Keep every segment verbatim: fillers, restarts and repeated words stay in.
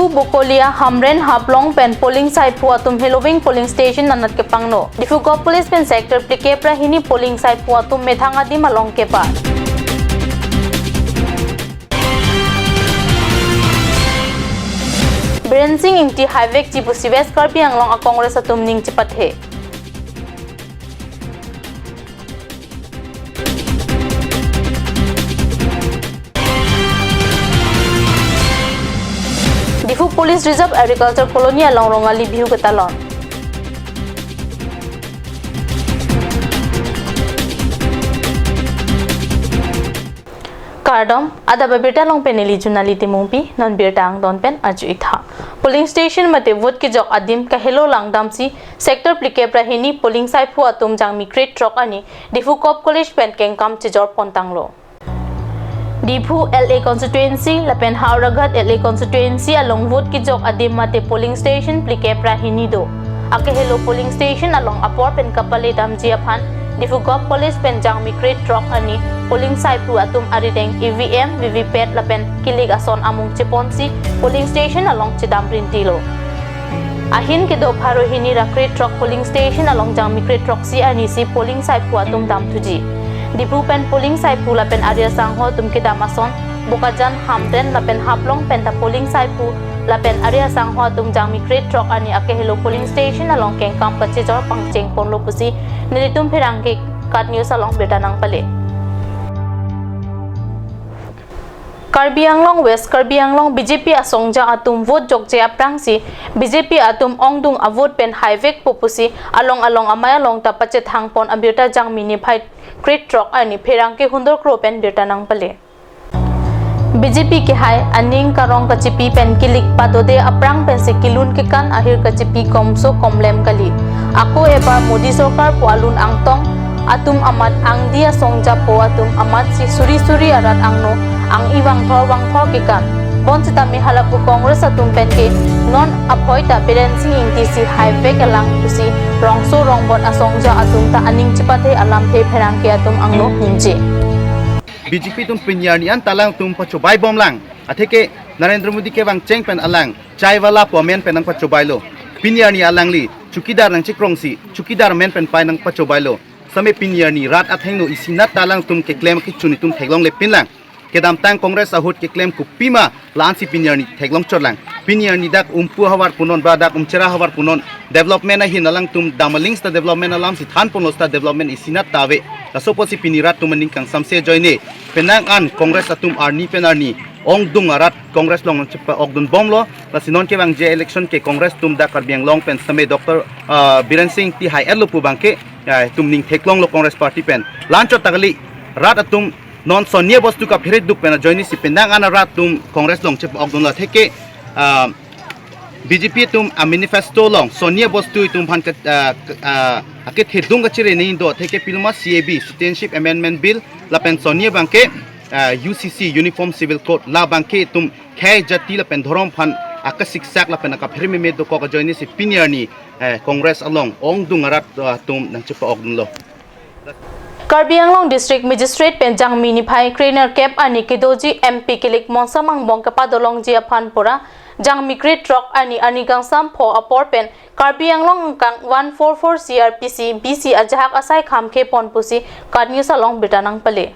Bokolia, Hamren, Haflong pen polling saiphu atum Heloving polling station anat kepangno. Diphu Cop Police pen sector phlikep ra hini polling saiphu atum methang adim along kebat. Biren Singh Ingti haivekji pusi West Karbi Anglong a Congress atum ning chepathe. Diphu Police Reserve Agriculture Colony along Rongali Bihu ketalon. Kardom, adap abirta along pen neli Junali Timungpi, non birta angdon pen arju-ik tha. Polling station mate vote kejok adim kahelo langdamsi sector phlikep ra hini polling saiphu atum jangmi krethrok arni Diphu Cop College pen kengkam chejor pontanglo. Diphu L A constituency lapen Howraghat L A constituency along vote kejok adim mate polling station phlikep ra hini do. Akehelo polling station along apor pen kapale damji aphan Diphu Cop College pen jangmi krethrok arni polling saiphu atum arideng E V M, V V P A T lapen kilik ason amung cheponsi polling station along chedam rintilo. Ahin kedo pharo hini ra krethrok polling station along jangmi krethroksi arnisi polling saiphu atum damthuji. Diphu pen polling saiphu lapen ari asangho atum kedam ason Bokajan, Hamren lapen Haflong penta polling saiphu lapen ari asangho atum jangmi krethrok arni akehelo polling station along kengkam kachejor pangcheng ponlo pusi nelitum pherangke KAT News along birta nangpale. Karbi Anglong, West Karbi Anglong B J P asongja atum vote jokje aphrangsi B J P atum ongdung avote pen haivekpo pusi along along amei along ta pachethang pon abirta jangmi niphai krethrok arni pherangke Hundor Kro pen birta nangpale. B J P kehai aning karong kachipi pen kilik padode aphrang pensi kelun kekan ahir kachipi komso komlem kali. Ako ebar Modi sorkar pu alun angtong atum amat angdi asongja po atum amatsi suri suri arat angno ang-i vangthor vangthor kekan. Bonsitame halapu Congress atum penke non aphoi ta Biren Singh Ingtisi haivek alang pusi rongso rongbot asongja atum ta aning chepathe alamthe pherangke atum angno ningje. B J P atum pini arni an ta alangtum pachobei bomlang. Atheke Narendra Modi kevangcheng pen alang chai wala pu amen pen nangpachobeilo. Pini arni alangli chowkidar nangchekrongsi chowkidar amen pen pai nangpachobeilo. Same pini arni rat athengno isinat ta alangtum keklem kechun itum theklongle pinlang. Kedamtang Congress ahut keklem kopima la-ansi pini arni theklong chotlang. Pini arni dak Umpu havar punon ba dak Umchera havar punon development ahin alangtum damaling seta development alamsi than ponlo seta development isinat ta ave. Laso apotsi pini rat atum aning kangsamse ajoine penang an Congress atum arni pen arni ongdung arat Congress along nangchepa-okdun bomlo. Lasi non kevangji election ke Congress atum dak Karbi Anglong pen same Doctor, ah, Biren Singh Ingti hai-etlo pu abangke, ah, itum ning theklonglo Congress party pen. La-anchot ta kali, rat atum non soniya bostu kaphere duk pen ajoinesi penang an arat atum Congress along chepa-okdunlo atheke, ah, B J P atum a-manifesto along soniya bostu itum aphan ke, ah, ke, ah, akethedung kachere nangji do atheke piloma C A B, Citizenship Amendment Bill, lapen soniya abangke, ah, U C C, Uniform Civil Code, la abangke itum khei jati lapen dhorom aphan akasiksak lapen akaphere meme dokok ajoinesi pini arni, eh, Congress along ongdung arat, ah, atum nangchepa-okdunlo. Karbi Anglong District Magistrate pen jangmi niphai krenerkep arni kedoji M P kilik Monsam Angbong kepadolongji aphan pura jangmi krethrok arni arni kangsam pho apor pen Karbi Anglong angkang one four four C R P C B C ajahak asai kham khepon pusi KAT News along birta nangpale.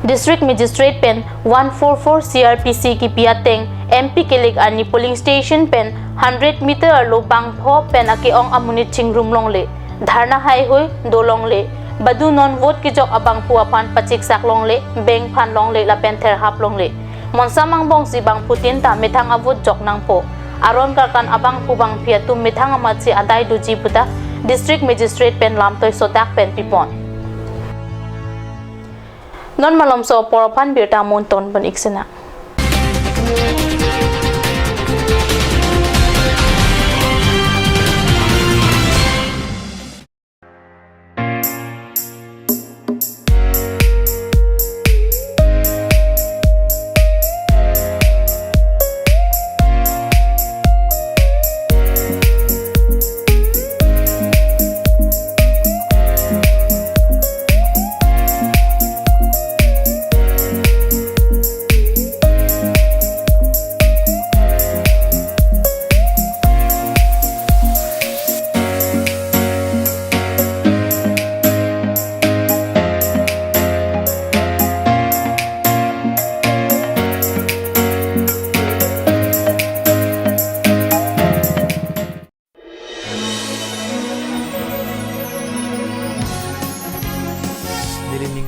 District Magistrate pen one four four C R P C kipi ateng M P kilik arni polling station pen hundred meter arlo bangpho pen ake-ong amonit chingrum longle, dharna haihui dolongle, badu non vote kejok abangphu aphan pachiksak longle, beng phan longle lapen therhap longle. Monsam Angbongsi bangphutin ta methang avote jok nangpo. Aron karkan abangphu bangphi atum methang amatsi adai doji puta District Magistrate pen lamtoi sodak pen pipon. Non malomso apor aphan birta monton pon-ik sena.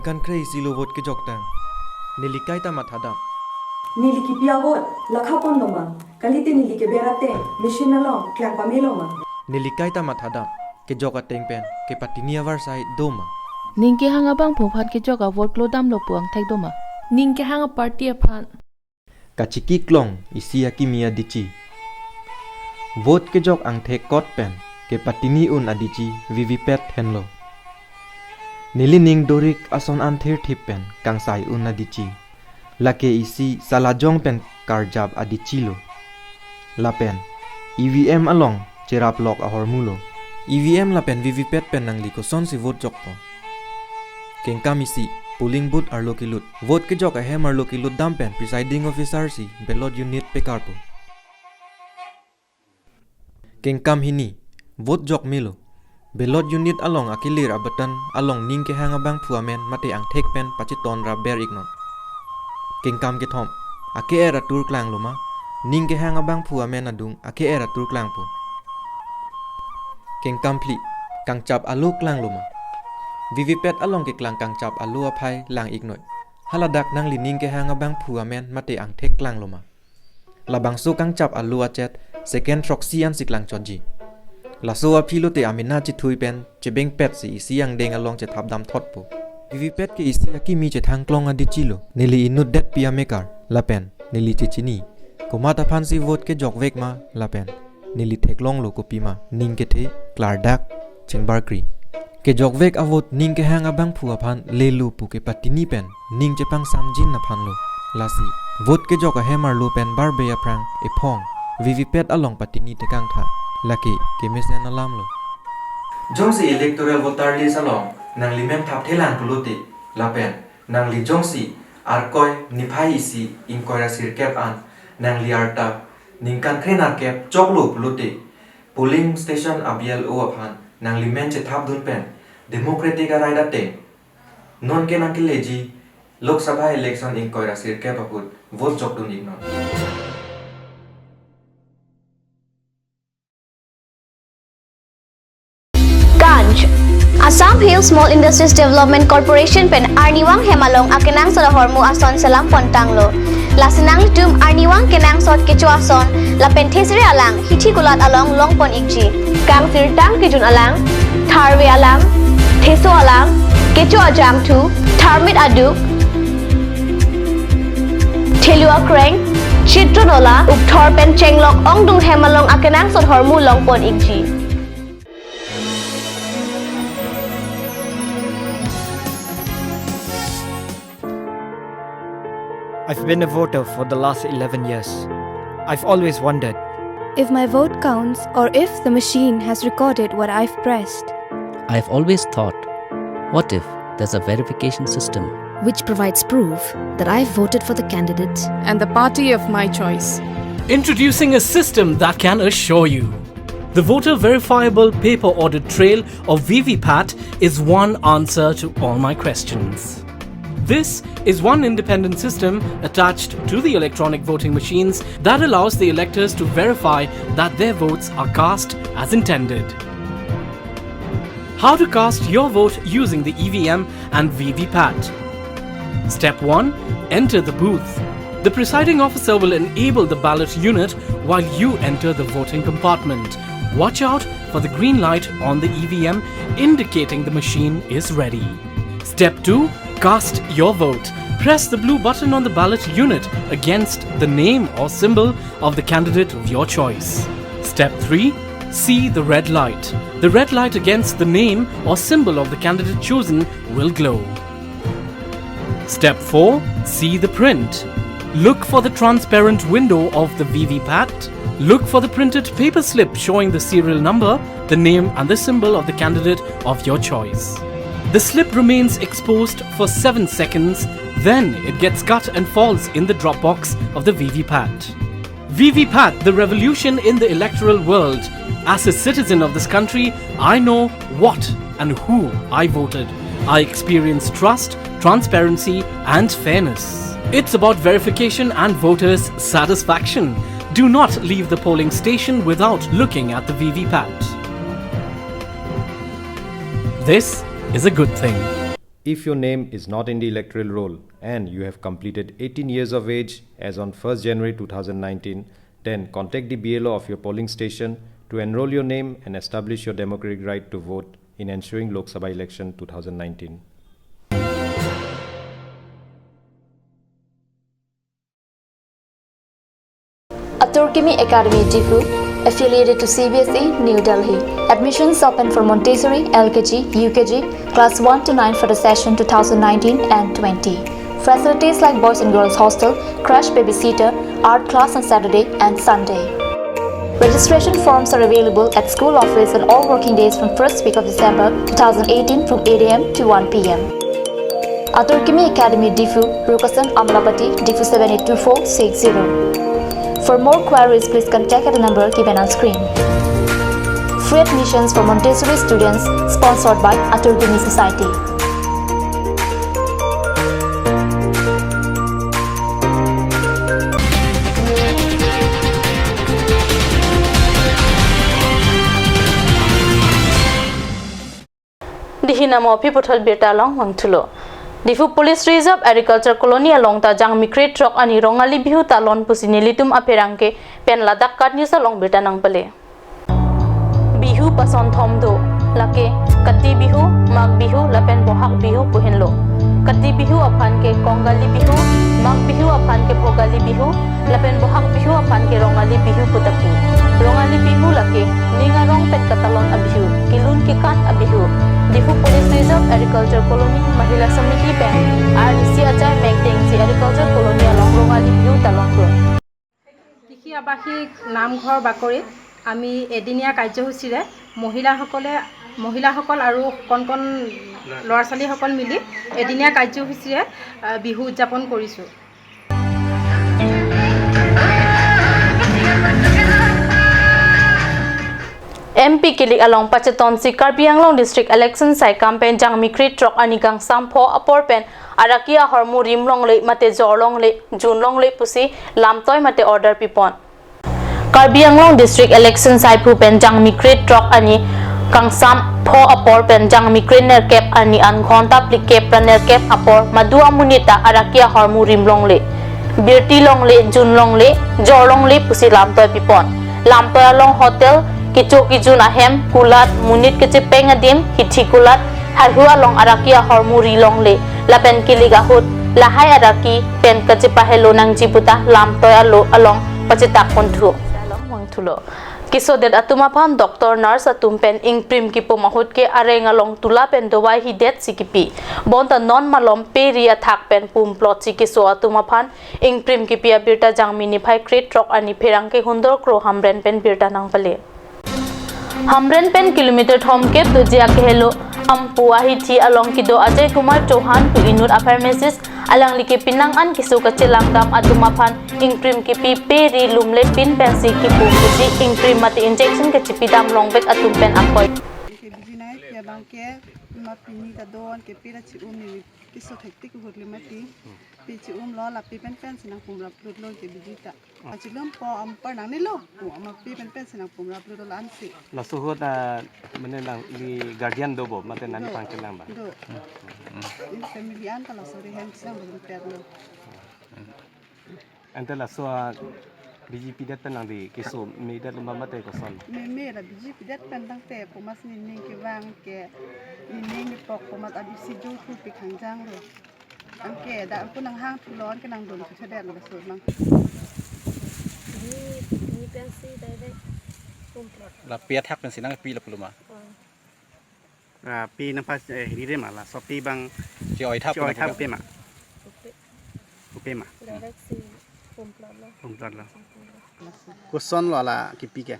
Ningkan kre isi lo vote kejok tang. Neli kaita mathadam. Neli kipi a-vote lakha ponlo ma? Kalite neli keber ateng machine along klang pamelo ma? Neli kaita mathadam. Kejok ateng pen kepatini avarsai do ma? Ning kehang abangphu aphan kejok a-vote klodamlo pu angthek do ma? Ning kehang a-party aphan kachiki klong isi akimi adichi. Vote kejok angthek kot pen kepatini un adichi V V Pat henlo. Neli ning dorik ason an thirthip pen kangsai un adichi. Lake isi salajong pen karjap adichi lo. Lapen E V M along cherap lok ahormu lo. E V M lapen V V Pat pen nangli kosonsi vote jokpo? Kengkam isi, polling booth arlo kelut. Vote kejok ahem arlo kelut dam pen presiding officer si ballot unit pekarpo. Kengkam hini, vote jok melo. Ballot unit along akelir a-button along ning kehang abangphu amen mate angthek pen pacheton ra ber iknon. Kengkam kethom, ake-er atur klanglo ma? Ning kehang abangphu amen adung ake-er atur klangpo. Kengkam phli, kangchap alo klanglo ma? V V Pat along keklang kangchap alo aphai lang iknoi. Haladak nangli ning kehang abangphu amen mate angthek klanglo ma? Labangso kangchap alo achet second throksi ansi klangchotji. Laso aphi lote amena chethui pen chebengpet si isi angdeng along chethap damthotpo. V V Pat ke isi akimi chethang klong adichi lo. Neli inutdetpi amekar lapen neli chechini. Komat aphansi vote kejokvek ma lapen neli theklonglo kopima ning kethe klardak chingbarkri. Kejokvek a-vote ning kehang abangphu aphan lelo pu kepatini pen ning chepangsamjin aphanlo. Lasi vote kejok ahem arlo pen barbe aphrang ephong V V Pat along patini tekangtha. Lake kemesen alamlo. Jongsi electoral voter list along nangli men thapthelang pulote lapen nangli jongsi Arkoi niphai isi ingkoi ra sirkep an nangli arta ningkan kre nerkep choklo pulote, polling station a-B L O aphan nangli men chethapdun pen democratic a-right ateng non ke nangkeleji Lok Sabha election ingkoi ra sirkep ahut vote jokdun iknon. Ganj. Assam Hill Small Industries Development Corporation pen arnivang hem along akenangsot ahormu ason selam pontanglo. Lasi nanglitum arnivang kenangsot kecho ason lapen thesere alang hithi kulat along longpon ikji. Kangsirtang kejun alang, tharve alang, theso alang, kecho ajangthu, tharmit aduk, thelu akreng, chitro nola, upthor pen chenglok ongdung hem along akenangsot ahormu longpon ikji. I've been a voter for the last eleven years. I've always wondered if my vote counts or if the machine has recorded what I've pressed. I've always thought, what if there's a verification system which provides proof that I've voted for the candidate and the party of my choice? Introducing a system that can assure you. The voter verifiable paper audit trail, or V V Pat, is one answer to all my questions. This is one independent system attached to the electronic voting machines that allows the electors to verify that their votes are cast as intended. How to cast your vote using the E V M and V V Pat. Step one. Enter the booth. The presiding officer will enable the ballot unit while you enter the voting compartment. Watch out for the green light on the E V M indicating the machine is ready. Step two. Cast your vote. Press the blue button on the ballot unit against the name or symbol of the candidate of your choice. Step three. See the red light. The red light against the name or symbol of the candidate chosen will glow. Step four. See the print. Look for the transparent window of the V V Pat. Look for the printed paper slip showing the serial number, the name and the symbol of the candidate of your choice. The slip remains exposed for seven seconds, then it gets cut and falls in the drop box of the V V Pat. V V Pat, the revolution in the electoral world. As a citizen of this country, I know what and who I voted. I experience trust, transparency, and fairness. It's about verification and voters' satisfaction. Do not leave the polling station without looking at the V V Pat. This is a good thing. If your name is not in the electoral roll and you have completed eighteen years of age as on first January two thousand nineteen, then contact the B L O of your polling station to enroll your name and establish your democratic right to vote in ensuing Lok Sabha election two thousand nineteen. Atur Kimi Academy Diphu, affiliated to C B S E, New Delhi. Admissions open for Montessori, L K G, U K G, class one to nine for the session two thousand nineteen and twenty. Facilities like boys and girls hostel, crash babysitter, art class on Saturday and Sunday. Registration forms are available at school office on all working days from first week of December two thousand eighteen from eight A M to one P M. Atur Kimi Academy Diphu, Rukasan Amlapati, Diphu seven eight two four six zero. For more queries, please contact at the number given on screen. Free admissions for Montessori students, sponsored by Atur Kimi Society. Dihinamo aphi puthot birta along vangthulo. Diphu Police Reserve Agriculture Colony along ta Jangmi kre throk arni Rongali Bihu talon pusi nelitum apherangke pen ladak KAT News along birta nangpale. Bihu pasonthom do, lake Kati Bihu, Magh Bihu lapen Bohag Bihu pu henlo. Kati Bihu aphan ke Kongali Bihu, Magh Bihu aphan ke Bhogali Bihu, lapen Bohag Bihu aphan ke Rongali Bihu pu ta pu. Rongali Bihu lake ning arong pen katalon abihu, kelun kekan abihu. Diphu Police Reserve Agriculture Colony Mahila Samiti pen arnisi achai mengtengsi Agriculture Colony along Rongali Bihu talon pon. কৃষি আৱাসিক নামঘৰ বাকৰিত আমি এদিনীয়া কাৰ্যসূচীৰে মহিলাসকলে, মহিলাসকল আৰু কণ কণ ল'ৰা ছোৱালীসকল মিলি এদিনীয়া কাৰ্যসূচীৰে, আহ, বিহু উদযাপন কৰিছোঁ। M P kilik along pachetonsi Karbi Anglong District Election saikam pen Jangmi kre throk arni kangsam pho apor pen araki ahormu rim longle mate jor longle, jun longle pusi lamtoi mate order pipon. Karbi Anglong District Election saiphu pen Jangmi kre throk arni kangsam pho apor pen Jangmi kre nerkep arni an ghonta phlikep ra nerkep apor madu amonit ta araki ahormu rim longle, birti longle, jun longle, jor longle pusi lamtoi pipon. Lamtoi along hotel, kecho kejun ahem, kulat, monit kechepeng adim, hithi kulat, haihu along araki ahormu ri longle, lapen kilik ahut lahai araki pen kachepahelo nangji puta lamtoi alo along pachetak ponthu. Along vangthulo. Kesodet atum aphan doctor, nurse atum pen ingprim kipum ahut ke areng along tula pen dovai hidetsi kipi. Bonta non malom pe ri athak pen pumplotsi keso atum aphan ingprim kipi abirta Jangmi niphai kre throk arni pherangke Hundor Kro Hamren pen birta nangpale. Hamren pen kilometer thomkep doji akehelo Ampu ahithi along kedo Ajay Kumar Chauhan pu inut a-pharmacist, alangli ke penang an keso kachelang dam atum aphan ingprim kipi pe ri lumle pin pensi kipu pusi ingprim mate injection kachepi dam longvek atum pen akoi. Ke biji nai ke abang ke ma pini ta don ke pira chi um ni keso thektik hurli mati. Pi chi um lo la pi pen pensi nangpum raplut lo ke biji ta. Achi lum po ampar nangnelo. Pu ama pi pen pensi nangpum raplut lo ansi. Laso ahut, ah, mane nangli guardian do bo, mate nani Do. pangkelang ba. Do. Hmm. Ini family an ta laso ri hem siang belum per lo. Ante laso, ah, B J P det pen nangli keso medet lo ma mate koson. Me me la B J P det pen tangte komat nening kevang ke nening kepok komat abisi jor thu pi khangjang lo. Anke dak anke nanghang thu lo anke nangdun thu thedet lo so mang. Ni, ni pensi direct pumplot. La pi athak pensi nangpi lo puluma. Oh. Ah, pi nangpa, eh, hiri re ma laso pi abang Chi oi thap chi oi na thap puluma. Pe ma. Upe. Upe ma. Direct si pumplot lo. Pumplot lo. Koson lo la kipi ke?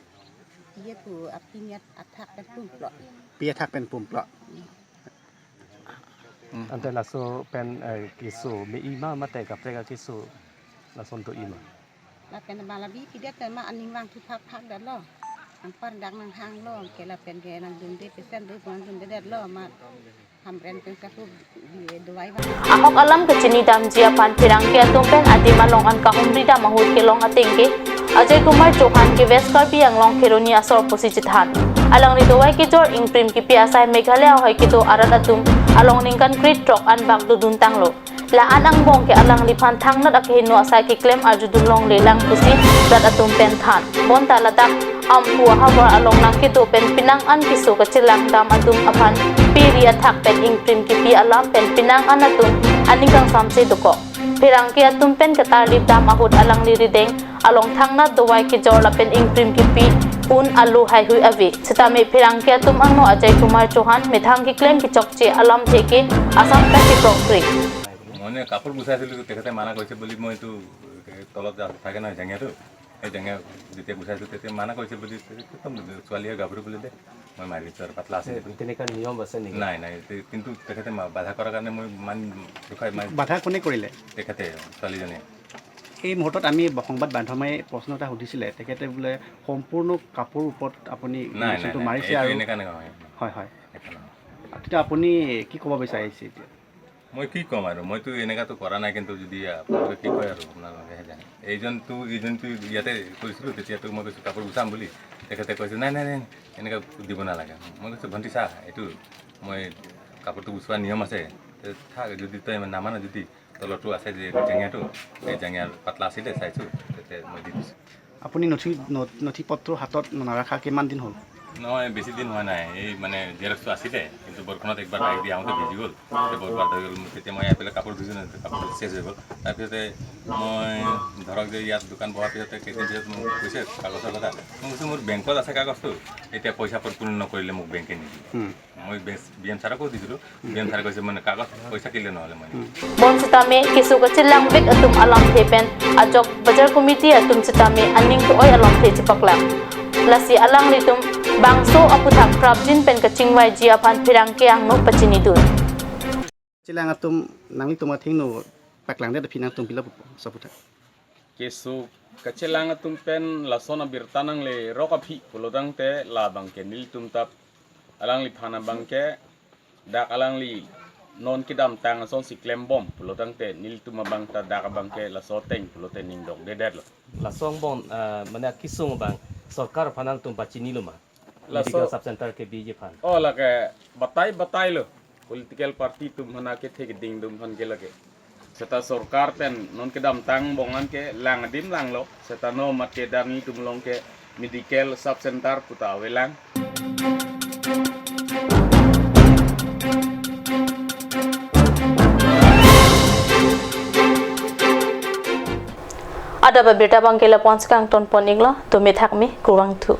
Ye pu api niat athak pen pumplot. Pi athak pen pumplot. Hmm. Ante laso pen, eh, keso me-i ma mate kaprek akeso lason do-i ma. Lapen ma la B J P det ma aning vang thu phak phak det lo. Anpar dak nanghang lo ke lapen ke nangdunde patient do nangdunde det lo ma Hamren pen kaku di dovai vang. Ahok alam kachini damji aphan pherangke atum pen adim along an kahumri dam ahut kelong ateng ke Ajay Kumar Chauhan ke West Karbi Anglong Kheroni asor pusi chethan. Alangli dovai kejor ingprim kipi asai Meghalaya ahoi kedo arat atum along ningkan krethrok an bak dodun tanglo. La-an angbong ke alangliphan thangnat akehingno asai keklem arjudun longle lang pusi rat atum pen than. Bonta ladak Ampu ahavar along nangkedo pen penang an keso kachelang dam atum aphan peri athak pen ingprim kipi alam pen penang an atum aning kangsamse dokok. Pherangke atum pen katarlip dam ahut alangli rideng along thangnat dovai kejor lapen ingprim kipi un alo haihui ave. Sitame pherangke atum angno Ajay Kumar Chauhan methang keklem kechokche alamthe ke Assam ta keprokre. মানে কাপোৰ গুচাইছিলোঁ, তেখেতে মানা কৰিছে বুলি মই এইটো তলত যা- থাকে নহয় জেঙেটো, সেই জেঙে যেতিয়া গুচাইছোঁ তেতিয়া মানা কৰিছে বুলি একদম ছোৱালী হয় গাভৰু বুলি দে মই মাৰি দিছোঁ আৰু পাতলা আছে বুলি। তেনেকুৱা নিয়ম আছে নেকি? নাই নাই তে- কিন্তু তেখেতে মা- বাধা কৰাৰ কাৰণে মই ইমান দুখাই ইমান বাধা কোনে কৰিলে? তেখেতে ছোৱালীজনীয়ে এই মুহূৰ্তত আমি সংবাদ মাধ্যমে প্ৰশ্ন এটা সুধিছিলে, তেখেতে বোলে সম্পূৰ্ণ কাপোৰ ওপৰত আপুনি নাই নাই বস্তুটো নাই মাৰিছে এইটো আৰু এনেকুৱা নহয় হয় হয়। এনেকুৱা নহয়। তেতিয়া আপুনি কি ক'ব বিচাৰিছে এতিয়া? মই কি ক'ম আৰু, মইতো এনেকুৱাতো কৰা নাই, কিন্তু যদি আপোনালোকে কি কয় আৰু আপোনালোকেহে জানে। এইজনটো এইজনটো ইয়াতে কৰিছিলোঁ, তেতিয়াতো মই কৈছোঁ কাপোৰ গুচাম বুলি, তেখেতে কৈছে নাই নাই নাই এনেকুৱা দিব নালাগে। মই কৈছোঁ ভণ্টি চা, এইটো মই কাপোৰটো গুচোৱা নিয়ম আছে, তে থাক, যদি তই নামানা যদি তলতো আছে যে জেঙেটো, এই জেঙে আৰু পাতলা আছিলে চাইছোঁ, তেতিয়া মই দি দিছোঁ। আপুনি নথি ন- নথি পত্ৰ হাতত নাৰাখা কিমান দিন হ'ল? নহয়, বেছি দিন হোৱা নাই। এই মানে জেৰক্সটো আছিলে, কিন্তু বৰষুণত একবাৰ বাইক দি আহোঁতে ভিজি গ'ল, তেতিয়া বৰষুণত হৈ গ'ল। তেতিয়া মই আহি পেলাই কাপোৰ ধুইছোঁ নহয়, কাপোৰ চেচ হৈ গ'ল। তাৰপিছতে মই ধৰক যে ইয়াত দোকান বহাৰ পিছতে কেইদিন পিছত মোক কৈছে কাগজৰ কথা। মই কৈছোঁ মোৰ বেংকত আছে কাগজটো, এতিয়া পইচা পূৰণ নকৰিলে মোক বেংকে নিদিয়ে। মই বি এম ছাৰকো দিছিলোঁ, বি এম ছাৰে কৈছে মানে কাগজ পইচা কিলে নহ'লে মই নিদিওঁ। Bonsitame keso kachilangvek atum alamthe pen ajok bazar committee atum sitame aning to-oi alamthe chepaklang. Lasi alanglitum bangso aphuthak prapjin pen kachingvaiji aphan pherangke angno pachinidun. Chilang atum nanglitum athengno paklangdet aphi nangtum pilo pupo so aphuthak? Keso kachelang atum pen lason abirta nanglerok aphi pulotangte labang ke nelitum ta alangliphan abang ke dak alangli non kedamtang asonsi klembom pulotangte nelitum abang ta dak abang ke laso ateng pulote ning dongdedetlo. Laso angbong ah, mane akesung abang sorkar aphan nangtum pachinilo ma? Laso- Medical sub center kebi aphan. Oh, lake batai batai lo. Political party atum aphan akethe keding atum aphan ke lake. Seta sorkar pen non kedamtang angbong an ke lang adim langlo. Seta no mate dan nelitum along ke medical sub center puta avelang. Adap abirta abang ke lapu-an si kangton pon-iklo, to methak me, kurvangthu.